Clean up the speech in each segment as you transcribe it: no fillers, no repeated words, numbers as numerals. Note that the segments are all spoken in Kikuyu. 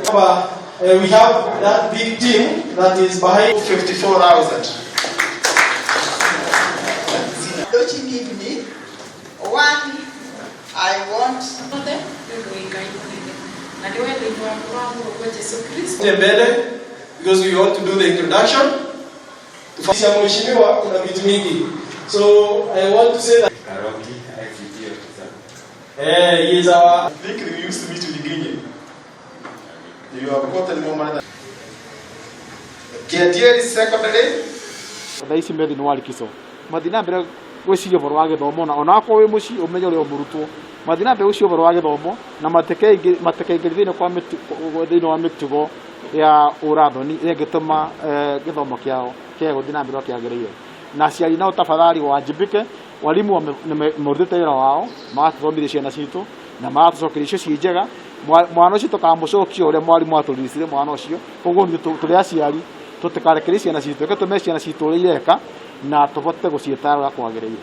We have that big team that is behind. 54,000. Launching evening. One, I want Othe nĩ ũndũ wĩ Ngai mũnene na nĩ wendo-inĩ waku wa mũrũguo Jesu Kristo. Mbele because we want to do the introduction. Ya mheshimiwa kuna vitu mingi. So I want to say that Karoki, ICT officer. He is our I think we used to meet with Ginye. You have gotten more money than Kiatieri Secondary. Thaa ici me thĩinĩ wa likizo, mathiĩ na mbere gwĩciria ũhoro wa gĩthomo, na onakorwo wĩ mũciĩ ũmenye ũrĩa mũrutwo mathiĩ na mbere gwĩciria ũhoro wa gĩthomo na matikaingĩrie thĩinĩ wa mĩtugo ya ũrathoni ĩrĩa ĩngĩtũma gĩthomo kĩao kĩage gũthiĩ na mbere ũrĩa kĩagĩrĩire. Na aciari nao tafadhali wajibike. Walimu nĩmarutĩte wĩra wao, magatũthomithia ciana citũ na magatũcokeria icio ciĩ njega. Mwana ũcio tũkamũcokia ũrĩa mwarimũ atũriricire mwana ũcio. Koguo ithuĩ tũrĩ aciari tũtikarekerie ciana citũ, reke tũmenye ciana citũ ũrĩa ireka na tũbote gũciĩtara ũrĩa kwagĩrĩire.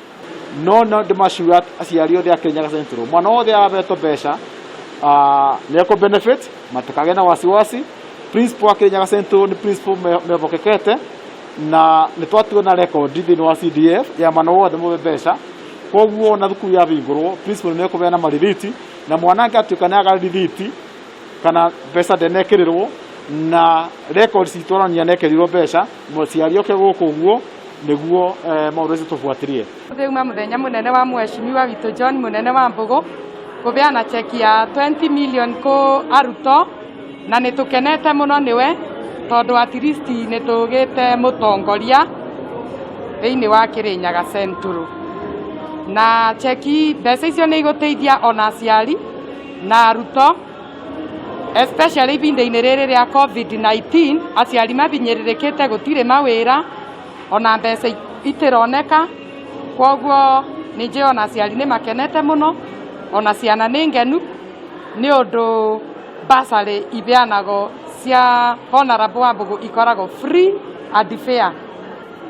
No ndĩmaciũra aciari othe a Kirinyaga Central, mwana wothe arahetwo mbeca nĩ ekũ benefit, matikagĩe na wasiwasi. Principal wa Kirinyaga Central nĩ principal mehokekete na nĩ twatigwo na record thĩinĩ wa CDF ya mwana wothe mũhe mbeca. Koguo ona thukuru yahingũrwo, principal nĩ mekũheana marithiti, na mwana angĩatuĩka nĩ aga rithiti kana mbeca ndenekĩrĩrwo na record citũ onania nekĩrirwo mbeca, mũciari oke gũkũ ũguo nĩguo maũndũ acio tũbuatĩrie. Uma muthenya munene wa mheshimiwa witũ John Munene wa Mbugu kubeana cheki ya 20 million ku aruto, na nĩ tũkenete mũno nĩwe tondũ at least nĩ tũgĩte mũtongoria thĩinĩ wa Kirinyaga Central, na cheki mbeca icio nĩ igũteithia ona aciari na aruto, especially ihinda-inĩ rĩrĩ rĩa COVID-19. Aciari mabinyĩrĩrĩkĩte, gũtirĩ mawĩra ona mbeca itironeka. Koguo nĩ njũĩ ona aciari nĩ makenete mũno, ona ciana nĩ ngenu nĩ ũndũ bursary ibeanagwo cia Honorable Wambugu ikoragwo free and fair.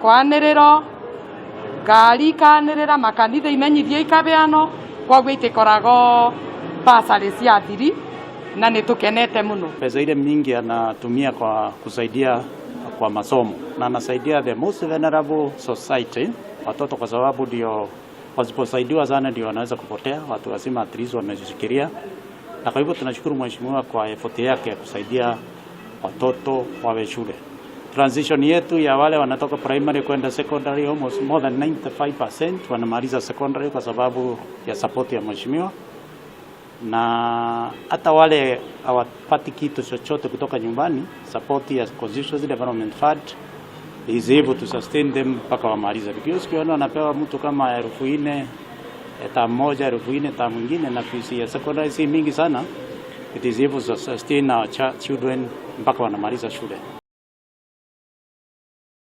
Kwanĩrĩrwo ngari ikanĩrĩra, makanitha imenyithio ikabeanwo, koguo itikoragwo bursary cia thiri na nĩ tũkenete mũno. Pesa ile mingi anatumia kwa kusaidia kwa masomo na anasaidia the most vulnerable society, watoto, kwa sababu ndio wasiposaidiwa sana ndio wanaweza kupotea. Watu wazima at least wameshikilia, na kwa hivyo tunashukuru mheshimiwa kwa effort yake ya kusaidia watoto wawe shule. Transition yetu ya wale wanatoka primary kwenda secondary, almost more than 95% wanamaliza secondary kwa sababu ya support ya mheshimiwa, na hata wale hawapati kitu chochote kutoka nyumbani, support ya Constituency Development Fund is able to sustain them mpaka wamalize. Because ukiona wanapewa mtu kama 4,000 term moja, 4,000 term mwingine, na fees ya secondary si mingi sana, it is able to sustain our children mpaka wanamaliza shule.